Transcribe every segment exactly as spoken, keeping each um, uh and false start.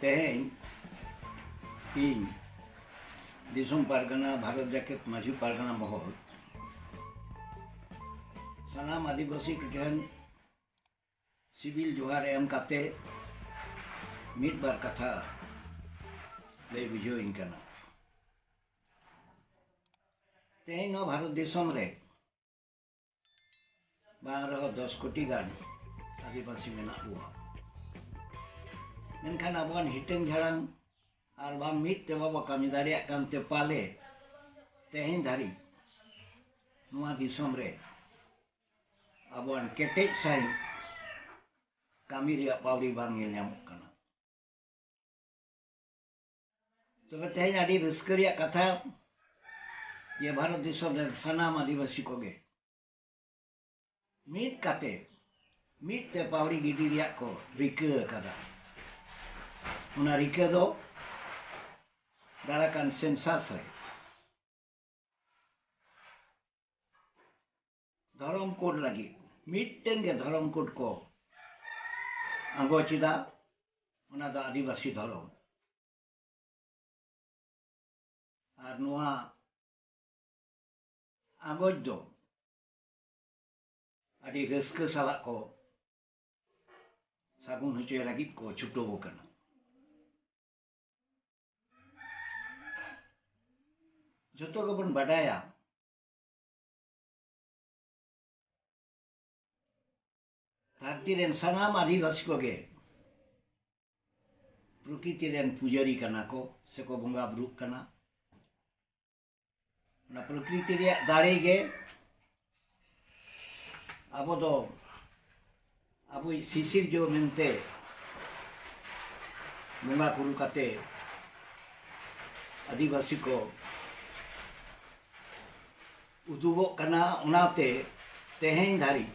ᱛᱮᱦᱮᱧ ᱤᱧ ᱫᱤᱥᱚᱢ ᱯᱟᱨᱜᱟᱱᱟ, ᱵᱷᱟᱨᱚᱛ ᱡᱟᱠᱟᱛ ᱢᱟᱹᱡᱷᱤ ᱯᱟᱨᱜᱟᱱᱟ ᱢᱚᱦᱚᱞ, ᱥᱟᱱᱟᱢ ᱟᱹᱫᱤᱵᱟᱹᱥᱤ ᱠᱚᱴᱷᱮᱱ ᱥᱤᱵᱤᱞ ᱡᱚᱦᱟᱨ ᱮᱢ ᱠᱟᱛᱮ ᱢᱤᱫ ᱵᱟᱨ ᱠᱟᱛᱷᱟ ᱞᱟᱹᱭ ᱵᱩᱡᱷᱟᱹᱣ ᱤᱧ ᱠᱟᱱᱟ᱾ ᱛᱮᱦᱮᱧ ᱱᱚᱣᱟ ᱵᱷᱟᱨᱚᱛ ᱫᱤᱥᱚᱢ ᱨᱮ ᱵᱟᱝ ᱨᱮᱦᱚᱸ ᱫᱚᱥ ᱠᱳᱴᱤ ᱜᱟᱱ ᱟᱹᱫᱤᱵᱟᱹᱥᱤ ᱢᱮᱱᱟᱜ ᱵᱚᱣᱟ᱾ ᱢᱮᱱᱠᱷᱟᱱ ᱟᱵᱚᱣᱟᱜ ᱦᱤᱴᱟᱹᱝ ᱡᱷᱟᱲᱟᱝ ᱟᱨ ᱵᱟᱝ ᱢᱤᱫ ᱛᱮ ᱵᱟᱵᱚ ᱠᱟᱹᱢᱤ ᱫᱟᱲᱮᱭᱟᱜ ᱠᱟᱱᱛᱮ ᱯᱟᱞᱮ ᱛᱮᱦᱮᱧ ᱫᱷᱟᱹᱨᱤᱡ ᱱᱚᱣᱟ ᱫᱤᱥᱚᱢ ᱨᱮ ᱟᱵᱚᱣᱟᱜ ᱠᱮᱴᱮᱡ ᱥᱟᱺᱦᱤᱡ ᱠᱟᱹᱢᱤ ᱨᱮᱭᱟᱜ ᱯᱟᱹᱣᱲᱤ ᱵᱟᱝ ᱧᱮᱞ ᱧᱟᱢᱚᱜ ᱠᱟᱱᱟ᱾ ᱛᱚᱵᱮ ᱛᱮᱦᱮᱧ ᱟᱹᱰᱤ ᱨᱟᱹᱥᱠᱟᱹ ᱨᱮᱭᱟᱜ ᱠᱟᱛᱷᱟ ᱡᱮ ᱵᱷᱟᱨᱚᱛ ᱫᱤᱥᱚᱢ ᱨᱮᱱ ᱥᱟᱱᱟᱢ ᱟᱹᱫᱤᱵᱟᱹᱥᱤ ᱠᱚᱜᱮ ᱢᱤᱫ ᱠᱟᱛᱮ ᱢᱤᱫ ᱛᱮ ᱯᱟᱹᱣᱲᱤ ᱜᱤᱰᱤ ᱨᱮᱭᱟᱜ ᱠᱚ ᱨᱤᱠᱟᱹ ᱟᱠᱟᱫᱟ᱾ ᱚᱱᱟ ᱨᱤᱠᱟᱹ ᱫᱚ ᱫᱟᱨᱟᱭ ᱠᱟᱱ ᱥᱮᱱᱥᱟᱥ ᱨᱮ ᱫᱷᱚᱨᱚᱢ ᱠᱳᱰ ᱞᱟᱹᱜᱤᱫ ᱢᱤᱫᱴᱮᱱ ᱜᱮ ᱫᱷᱚᱨᱚᱢ ᱠᱳᱰ ᱠᱚ ᱟᱸᱜᱚᱪ ᱮᱫᱟ, ᱚᱱᱟ ᱫᱚ ᱟᱹᱫᱤᱵᱟᱹᱥᱤ ᱫᱷᱚᱨᱚᱢ᱾ ᱟᱨ ᱱᱚᱣᱟ ᱟᱸᱜᱚᱪ ᱫᱚ ᱟᱹᱰᱤ ᱨᱟᱹᱥᱠᱟᱹ ᱥᱟᱞᱟᱜ ᱠᱚ ᱥᱟᱹᱜᱩᱱ ᱦᱚᱪᱚᱭ ᱞᱟᱹᱜᱤᱫ ᱠᱚ ᱪᱷᱩᱴᱟᱹᱣ ᱟᱠᱟᱱᱟ᱾ ᱡᱚᱛᱚ ᱜᱮᱵᱚᱱ ᱵᱟᱰᱟᱭᱟ, ᱫᱷᱟᱹᱨᱛᱤ ᱨᱮᱱ ᱥᱟᱱᱟᱢ ᱟᱹᱫᱤᱵᱟᱹᱥᱤ ᱠᱚᱜᱮ ᱯᱨᱚᱠᱨᱤᱛᱤ ᱨᱮᱱ ᱯᱩᱡᱟᱹᱨᱤ ᱠᱟᱱᱟ ᱠᱚ ᱥᱮᱠᱚ ᱵᱚᱸᱜᱟ ᱵᱩᱨᱩᱜ ᱠᱟᱱᱟ᱾ ᱚᱱᱟ ᱯᱨᱚᱠᱨᱤᱛᱤ ᱨᱮᱭᱟᱜ ᱫᱟᱲᱮ ᱜᱮ ᱟᱵᱚ ᱫᱚ ᱟᱵᱚᱭᱤᱡ ᱥᱤᱥᱤᱨᱡᱟᱹᱣ ᱢᱮᱱᱛᱮ ᱵᱚᱸᱜᱟ ᱠᱩᱨᱩ ᱠᱟᱛᱮ ᱟᱹᱫᱤᱵᱟᱹᱥᱤ ᱠᱚ ᱩᱫᱩᱜᱚᱜ ᱠᱟᱱᱟ᱾ ᱚᱱᱟᱛᱮ ᱛᱮᱦᱮᱧ ᱫᱷᱟᱹᱨᱤᱡ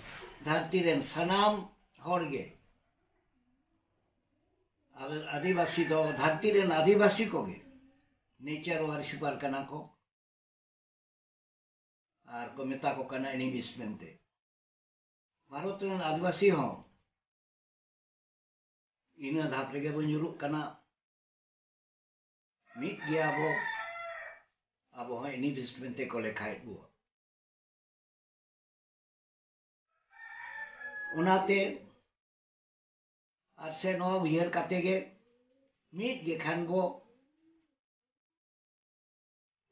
ᱫᱷᱟᱹᱨᱛᱤ ᱨᱮᱱ ᱥᱟᱱᱟᱢ ᱦᱚᱲ ᱜᱮ ᱟᱵᱚ ᱟᱹᱫᱤᱵᱟᱹᱥᱤ ᱫᱚ ᱫᱷᱟᱹᱨᱛᱤ ᱨᱮᱱ ᱟᱹᱫᱤᱵᱟᱹᱥᱤ ᱠᱚᱜᱮ ᱱᱮᱪᱟᱨ ᱣᱟᱨᱥᱤᱯᱟᱨ ᱠᱟᱱᱟ ᱠᱚ ᱟᱨ ᱠᱚ ᱢᱮᱛᱟ ᱠᱚ ᱠᱟᱱᱟ ᱮᱱᱤᱢᱤᱥ ᱢᱮᱱᱛᱮ᱾ ᱵᱷᱟᱨᱚᱛ ᱨᱮᱱ ᱟᱹᱫᱤᱵᱟᱹᱥᱤ ᱦᱚᱸ ᱤᱱᱟᱹ ᱫᱷᱟᱯ ᱨᱮᱜᱮ ᱵᱚᱱ ᱧᱩᱨᱩᱜ ᱠᱟᱱᱟ᱾ ᱢᱤᱫ ᱜᱮᱭᱟ ᱵᱚ, ᱟᱵᱚ ᱦᱚᱸ ᱮᱱᱤᱢᱤᱥ ᱢᱮᱱᱛᱮ ᱠᱚ ᱞᱮᱠᱷᱟᱭᱮᱫ ᱵᱚ᱾ ᱚᱱᱟᱛᱮ ᱟᱨ ᱥᱮ ᱱᱚᱣᱟ ᱩᱭᱦᱟᱹᱨ ᱠᱟᱛᱮ ᱜᱮ ᱢᱤᱫ ᱜᱮ ᱠᱷᱟᱱ ᱵᱚ,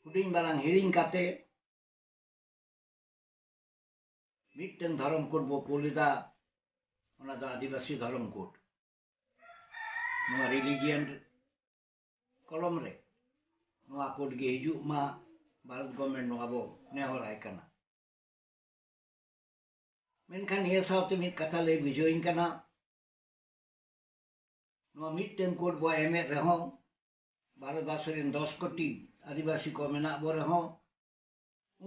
ᱦᱩᱰᱤᱧ ᱢᱟᱨᱟᱝ ᱦᱤᱲᱤᱧ ᱠᱟᱛᱮ ᱢᱤᱫᱴᱟᱝ ᱫᱷᱚᱨᱚᱢ ᱠᱳᱰ ᱵᱚ ᱠᱳᱞ ᱮᱫᱟ, ᱚᱱᱟ ᱫᱚ ᱟᱹᱫᱤᱵᱟᱹᱥᱤ ᱫᱷᱚᱨᱚᱢ ᱠᱳᱰ᱾ ᱱᱚᱣᱟ ᱨᱤᱞᱤᱡᱤᱭᱟᱱ ᱠᱚᱞᱚᱢ ᱨᱮ ᱱᱚᱣᱟ ᱠᱳᱰ ᱜᱮ ᱦᱤᱡᱩᱜ ᱢᱟ, ᱵᱷᱟᱨᱚᱛ ᱜᱚᱵᱷᱢᱮᱱᱴ ᱱᱚᱣᱟ ᱵᱚ ᱱᱮᱦᱚᱨᱟᱭ ᱠᱟᱱᱟ᱾ ᱢᱮᱱᱠᱷᱟᱱ ᱱᱤᱭᱟᱹ ᱥᱟᱶᱛᱮ ᱢᱤᱫ ᱠᱟᱛᱷᱟ ᱞᱟᱹᱭ ᱵᱩᱡᱷᱟᱹᱣᱤᱧ ᱠᱟᱱᱟ, ᱱᱚᱣᱟ ᱢᱤᱫᱴᱟᱝ ᱠᱳᱰ ᱵᱚ ᱮᱢᱮᱫ ᱨᱮᱦᱚᱸ, ᱵᱷᱟᱨᱚᱛᱵᱚᱨᱥᱚ ᱨᱮᱱ ᱫᱚᱥ ᱠᱳᱴᱤ ᱟᱹᱫᱤᱵᱟᱹᱥᱤ ᱠᱚ ᱢᱮᱱᱟᱜ ᱵᱚ ᱨᱮᱦᱚᱸ,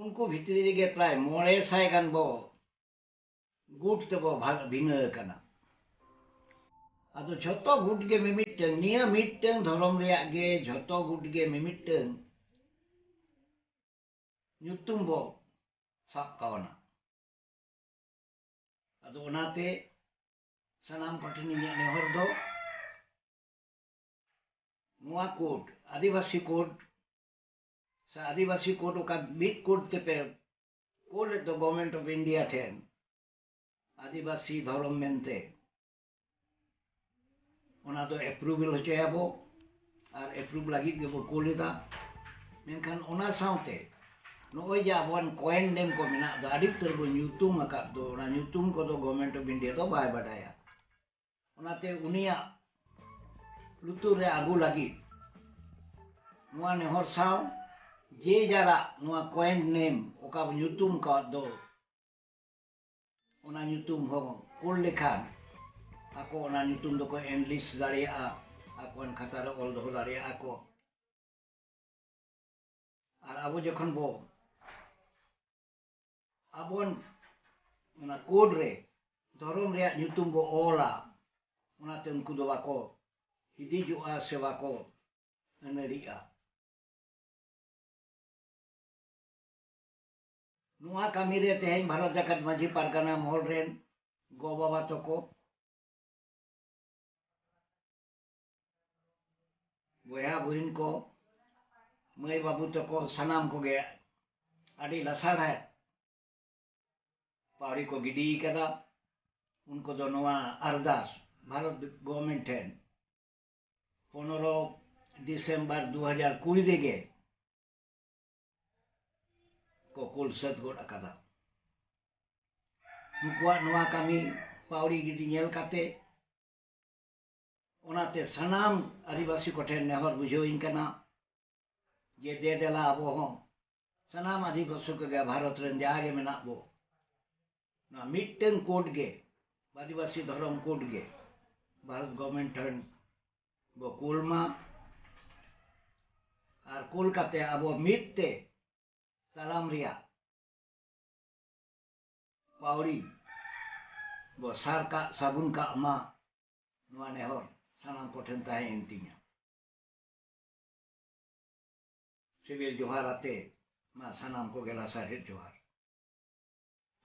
ᱩᱱᱠᱩ ᱵᱷᱤᱛᱨᱤ ᱨᱮᱜᱮ ᱯᱨᱟᱭ ᱢᱚᱬᱮ ᱥᱟᱭ ᱜᱟᱱ ᱵᱚ ᱜᱩᱴ ᱛᱮᱵᱚ ᱵᱷᱟᱜᱽ ᱵᱷᱤᱱᱟᱹ ᱟᱠᱟᱱᱟ᱾ ᱟᱫᱚ ᱡᱷᱚᱛᱚ ᱜᱩᱴ ᱜᱮ ᱢᱤᱢᱤᱫᱴᱟᱝ, ᱱᱤᱭᱟᱹ ᱢᱤᱫᱴᱟᱝ ᱫᱷᱚᱨᱚᱢ ᱨᱮᱭᱟᱜ ᱜᱮ ᱡᱷᱚᱛᱚ ᱜᱩᱴ ᱜᱮ ᱢᱤᱢᱤᱫᱴᱟᱝ ᱧᱩᱛᱩᱢ ᱵᱚ ᱥᱟᱵ ᱠᱟᱣᱱᱟ᱾ ᱟᱫᱚ ᱚᱱᱟᱛᱮ ᱥᱟᱱᱟᱢ ᱠᱚᱴᱷᱮᱱ ᱤᱧᱟᱹᱜ ᱱᱮᱦᱚᱨ ᱫᱚ, ᱱᱚᱣᱟ ᱠᱳᱰ, ᱟᱹᱫᱤᱵᱟᱹᱥᱤ ᱠᱳᱰ ᱥᱮ ᱟᱹᱫᱤᱵᱟᱹᱥᱤ ᱠᱳᱰ, ᱚᱠᱟ ᱢᱤᱫ ᱠᱳᱰ ᱛᱮᱯᱮ ᱠᱳᱞ ᱮᱫ ᱫᱚ ᱜᱚᱵᱷᱢᱮᱱᱴ ᱚᱯᱷ ᱤᱱᱰᱤᱭᱟ ᱴᱷᱮᱱ ᱟᱹᱫᱤᱵᱟᱹᱥᱤ ᱫᱷᱚᱨᱚᱢ ᱢᱮᱱᱛᱮ, ᱚᱱᱟ ᱫᱚ ᱮᱯᱨᱩᱵᱷᱮᱞ ᱦᱚᱪᱚᱭᱟᱵᱚ ᱟᱨ ᱮᱯᱨᱩᱵᱷ ᱞᱟᱹᱜᱤᱫ ᱜᱮᱵᱚ ᱠᱳᱞ ᱮᱫᱟ᱾ ᱢᱮᱱᱠᱷᱟᱱ ᱚᱱᱟ ᱥᱟᱶᱛᱮ ᱱᱚᱜᱼᱚᱭ ᱡᱮ ᱟᱵᱚᱣᱟᱜ ᱠᱚᱭᱮᱱ ᱱᱮᱢ ᱠᱚ ᱢᱮᱱᱟᱜ ᱫᱚ, ᱟᱹᱰᱤ ᱩᱛᱟᱹᱨ ᱵᱚ ᱧᱩᱛᱩᱢ ᱟᱠᱟᱫ ᱫᱚ, ᱚᱱᱟ ᱧᱩᱛᱩᱢ ᱠᱚᱫᱚ ᱜᱚᱵᱷᱢᱮᱱᱴ ᱚᱯᱷ ᱤᱱᱰᱤᱭᱟ ᱫᱚ ᱵᱟᱭ ᱵᱟᱰᱟᱭᱟ᱾ ᱚᱱᱟᱛᱮ ᱩᱱᱤᱭᱟᱜ ᱞᱩᱛᱩᱨ ᱨᱮ ᱟᱹᱜᱩ ᱞᱟᱹᱜᱤᱫ ᱱᱚᱣᱟ ᱱᱮᱦᱚᱨ ᱥᱟᱶ, ᱡᱮ ᱡᱟᱨᱟᱜ ᱱᱚᱣᱟ ᱠᱚᱭᱮᱱ ᱱᱮᱢ ᱚᱠᱟ ᱵᱚ ᱧᱩᱛᱩᱢ ᱠᱟᱣᱟᱫ ᱫᱚ, ᱚᱱᱟ ᱧᱩᱛᱩᱢ ᱦᱚᱸ ᱠᱳᱞ ᱞᱮᱠᱷᱟᱱ ᱟᱠᱚ ᱚᱱᱟ ᱧᱩᱛᱩᱢ ᱫᱚᱠᱚ ᱮᱱᱞᱤᱥᱴ ᱫᱟᱲᱮᱭᱟᱜᱼᱟ, ᱟᱠᱚᱣᱟᱜ ᱠᱷᱟᱛᱟ ᱨᱮ ᱚᱞ ᱫᱚᱦᱚ ᱫᱟᱲᱮᱭᱟᱜᱼᱟ ᱠᱚ᱾ ᱟᱨ ᱟᱵᱚ ᱡᱚᱠᱷᱚᱱ ᱵᱚ, ᱟᱵᱚ ᱚᱱᱟ ᱠᱳᱰ ᱨᱮ ᱫᱷᱚᱨᱚᱢ ᱨᱮᱭᱟᱜ ᱧᱩᱛᱩᱢ ᱵᱚ ᱚᱞᱟ, ᱚᱱᱟᱛᱮ ᱩᱱᱠᱩ ᱫᱚ ᱵᱟᱠᱚ ᱦᱤᱫᱤᱡᱚᱜᱼᱟ ᱥᱮ ᱵᱟᱠᱚ ᱟᱹᱱᱟᱹᱲᱤᱜᱼᱟ᱾ ᱱᱚᱣᱟ ᱠᱟᱹᱢᱤ ᱨᱮ ᱛᱮᱦᱮᱧ ᱵᱷᱟᱨᱚᱛ ᱡᱟᱠᱟᱛ ᱢᱟᱹᱡᱷᱤ ᱯᱟᱨᱜᱟᱱᱟ ᱢᱚᱦᱚᱞ ᱨᱮᱱ ᱜᱚ ᱵᱟᱵᱟ ᱛᱟᱠᱚ, ᱵᱚᱭᱦᱟ ᱵᱩᱦᱤᱱ ᱠᱚ, ᱢᱟᱹᱭ ᱵᱟᱹᱵᱩ ᱛᱟᱠᱚ, ᱥᱟᱱᱟᱢ ᱠᱚᱜᱮ ᱟᱹᱰᱤ ᱞᱟᱥᱟᱲᱦᱮᱫ ᱯᱟᱹᱣᱲᱤ ᱠᱚ ᱜᱤᱰᱤ ᱠᱟᱫᱟ᱾ ᱩᱱᱠᱩ ᱫᱚ ᱱᱚᱣᱟ ᱟᱨᱫᱟᱥ ᱵᱷᱟᱨᱚᱛ ᱜᱚᱵᱷᱚᱨᱱᱢᱮᱱᱴ ᱴᱷᱮᱱ ᱯᱚᱱᱨᱚ ᱰᱤᱥᱮᱢᱵᱚᱨ ᱫᱩ ᱦᱟᱡᱟᱨ ᱠᱩᱲᱤ ᱨᱮᱜᱮ ᱠᱚ ᱠᱩᱞ ᱥᱟᱹᱛ ᱜᱚᱫ ᱟᱠᱟᱫᱟ᱾ ᱱᱩᱠᱩᱣᱟᱜ ᱱᱚᱣᱟ ᱠᱟᱹᱢᱤ ᱯᱟᱹᱣᱲᱤ ᱜᱤᱰᱤ ᱧᱮᱞ ᱠᱟᱛᱮ, ᱚᱱᱟᱛᱮ ᱥᱟᱱᱟᱢ ᱟᱹᱫᱤᱵᱟᱹᱥᱤ ᱠᱚᱴᱷᱮᱱ ᱱᱮᱦᱚᱨ ᱵᱩᱡᱷᱟᱹᱣᱤᱧ ᱠᱟᱱᱟ ᱡᱮ ᱫᱮ ᱫᱮᱞᱟ ᱟᱵᱚ ᱦᱚᱸ ᱥᱟᱱᱟᱢ ᱟᱹᱫᱤᱵᱟᱹᱥᱤ ᱠᱚᱜᱮ ᱵᱷᱟᱨᱚᱛ ᱨᱮᱱ ᱡᱟᱦᱟᱸ ᱜᱮ ᱢᱮᱱᱟᱜ ᱵᱚ, ᱱᱚᱣᱟ ᱢᱤᱫᱴᱟᱹᱝ ᱠᱳᱰ ᱜᱮ ᱟᱹᱫᱤᱵᱟᱹᱥᱤ ᱫᱷᱚᱨᱚᱢ ᱠᱳᱰ ᱜᱮ ᱵᱷᱟᱨᱚᱛ ᱜᱚᱵᱷᱚᱨᱱᱢᱮᱱᱴ ᱴᱷᱮᱱ ᱵᱚ ᱠᱩᱞ ᱢᱟ᱾ ᱟᱨ ᱠᱩᱞ ᱠᱟᱛᱮ ᱟᱵᱚ ᱢᱤᱫ ᱛᱮ ᱛᱟᱲᱟᱢ ᱨᱮᱭᱟᱜ ᱯᱟᱹᱣᱲᱤ ᱵᱚ ᱥᱟᱨ ᱠᱟᱜ ᱥᱟᱹᱜᱩᱱ ᱠᱟᱜ ᱢᱟ, ᱱᱚᱣᱟ ᱱᱮᱦᱚᱨ ᱥᱟᱱᱟᱢ ᱠᱚᱴᱷᱮᱱ ᱛᱟᱦᱮᱸᱭᱮᱱ ᱛᱤᱧᱟ᱾ ᱥᱤᱵᱤᱞ ᱡᱚᱦᱟᱨ ᱟᱛᱮ ᱢᱟ ᱥᱟᱱᱟᱢ ᱠᱚᱜᱮ ᱞᱟᱥᱟᱲᱦᱮᱫ ᱡᱚᱦᱟᱨ᱾